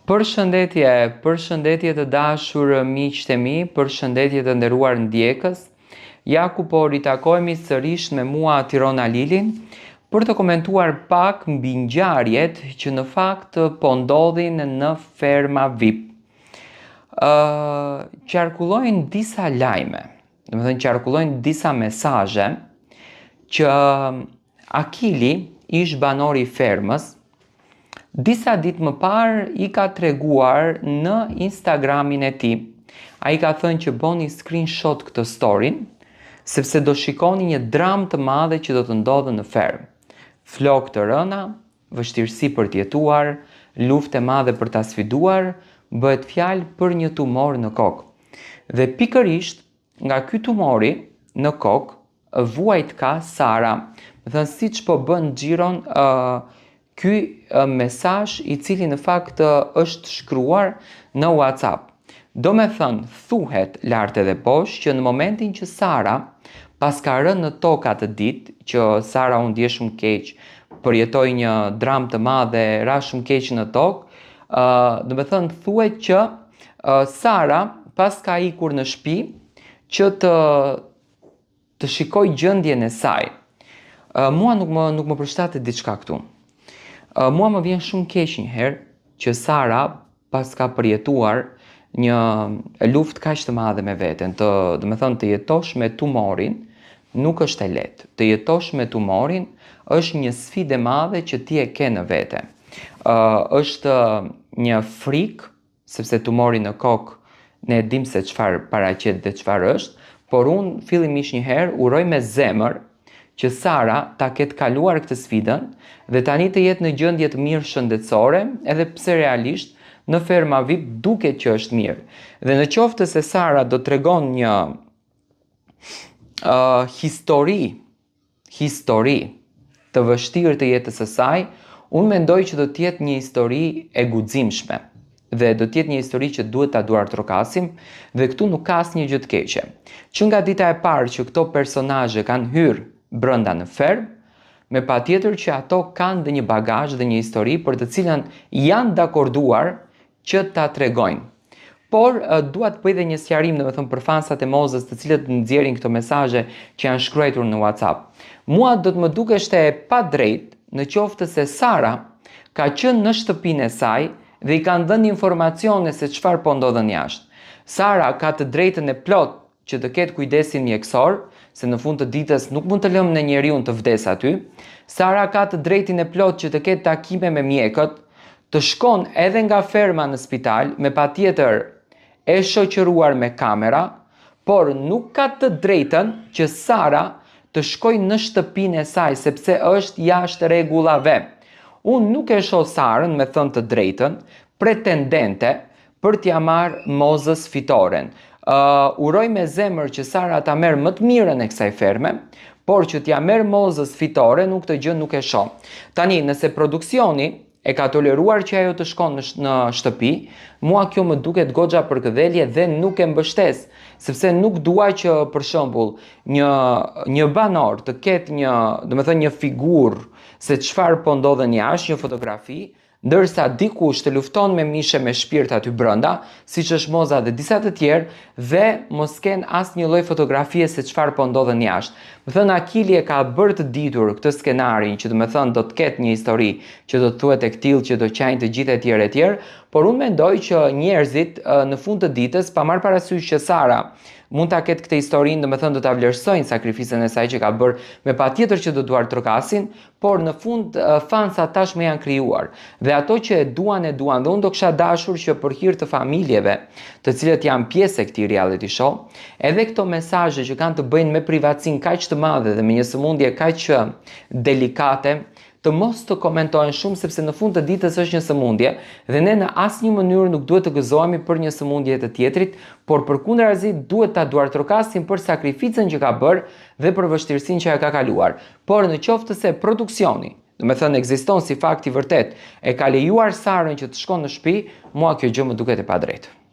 Përshëndetje, përshëndetje të dashur miqtë e mi, përshëndetje të nderuar ndjekës. Ja ku po ritakohemi sërish me mua Tirona Lilin për të komentuar pak mbi ngjarjet që në fakt po ndodhin në Ferma VIP. Ë qarkullojnë disa lajme, domethënë qarkullojnë disa mesazhe që Akili, ish banori i fermës, disa ditë më parë i ka treguar në Instagramin e tij. Ai ka thënë që boni screenshot këtë storyn, sepse do shikoni një dramë të madhe që do të ndodhë në fermë. Flokë të rëna, vështirësi për të jetuar, luftë e madhe për ta sfiduar, bëhet fjalë për një tumor në kokë. Dhe pikërisht Nga ky tumori në kokë vuajtka Sara. Domethënë siç po bën xhiron uh, ky uh, mesazh i cili në fakt uh, është shkruar në WhatsApp. Domethënë, thuhet lart edhe poshtë që në momentin që Sara paska rënë në tokë atë ditë, që Sara u ndje shumë keq, përjetoi një dramë të madhe, ra shumë keq në tokë, uh, domethënë, thuhet që Sara paska ikur në shpi që të të shikojë gjendjen e saj. Mua nuk më nuk më përshtatet diçka këtu. Mua më vjen shumë keq një herë që Sara paska përjetuar një luftë kaq të madhe me veten, të, domethënë të jetosh me tumorin nuk është e lehtë. Të jetosh me tumorin është një sfidë e madhe që ti e ke në vete. Ë është një frikë sepse tumori në kokë ne e dimë se çfarë paraqet dhe çfarë është, por unë fillimisht një herë uroj me zemër që Sara ta ketë kaluar këtë sfidën dhe tani të jetë në gjendje të mirë shëndetësore, edhe pse realisht në Ferma VIP duket që është mirë. Dhe në qoftë se Sara do tregon një uh, histori histori të vështirë të jetës së saj, unë mendoj që do të jetë një histori e guximshme dhe do të jetë një histori që duhet ta duartrokasim dhe këtu nuk ka asnjë gjë të keqe. Që nga dita e parë që këto personazhe kanë hyrë brenda në fermë, me patjetër që ato kanë dhe një bagazh dhe një histori për të cilën janë dakorduar që ta tregojnë. Por dua të bëj dhe një sqarim, domethënë për fansat e Mozës, të cilët nxjerrin këto mesazhe që janë shkruajtur në WhatsApp. Mua do të më dukeshte e padrejtë në qoftë se Sara ka qenë në shtëpinë e saj dhe i kanë dhënë informacione se çfarë po ndodhën jashtë. Sara ka të drejtën e plotë që të ketë kujdesin mjekësor, se në fund të ditës nuk mund të lëmë ne njeriun të vdesë aty. Sara ka të drejtin e plotë që të ketë takime me mjekët, të shkon edhe nga ferma në spital, me patjetër e shoqëruar me kamera, por nuk ka të drejtën që Sara të shkojë në shtëpinë e saj, sepse është jashtë rregullave. Unë nuk e shoh Sarën, me thënë të drejtën, pretendente për t'ia marrë Mozës fitoren. Uh, uroj me zemër që Sara ta merr më të mirën e kësaj ferme, por që t'ia merr Mozës fitoren, unë këtë gjë nuk e shoh. Tani, nëse produksioni e ka toleruar që ajo të shkon në, në shtëpi, mua kjo më duket goxha përkëdhelje dhe nuk e mbështes, sepse nuk dua që për shembull një një banor të ketë një, domethënë një figurë se çfarë po ndodhen jashtë, një fotografi, Ndërsa dikush të lufton me mish e me shpirt aty brenda, siç është Moza dhe disa të tjerë, dhe mos kenë asnjë lloj fotografie se çfarë po ndodhen jashtë. Domethënë Akili e ka bërë të ditur këtë skenarin që domethënë do të ketë një histori që do të thuhet e këtillë që do qajnë të gjithë etj etj, por unë mendoj që njerëzit në fund të ditës pa marrë parasysh që Sara mund ta ketë këtë historinë, domethënë do ta vlerësojnë sakrificën e saj që ka bërë me patjetër që do duartrokasin, por në fund fansat tashmë janë krijuar dhe ato që e duan e duan dhe unë do kisha dashur që për hir të familjeve, të cilët janë pjesë e këtij reality show, edhe këto mesazhe që kanë të bëjnë me privatësinë kaq të madhe dhe me një sëmundje kaq delikate, të mos të komentohen shumë sepse në fund të ditës është një sëmundje dhe ne në asnjë mënyrë nuk duhet të gëzohemi për një sëmundje të tjetrit, por përkundrazi duhet ta duartrokasim për sakrificën që ka bërë dhe për vështirësinë që e ka kaluar. Por në qoftë se produksioni, domethënë ekziston si fakt i vërtetë, e ka lejuar Sarën që të shkon në shtëpi, mua kjo gjë më duket e padrejtë.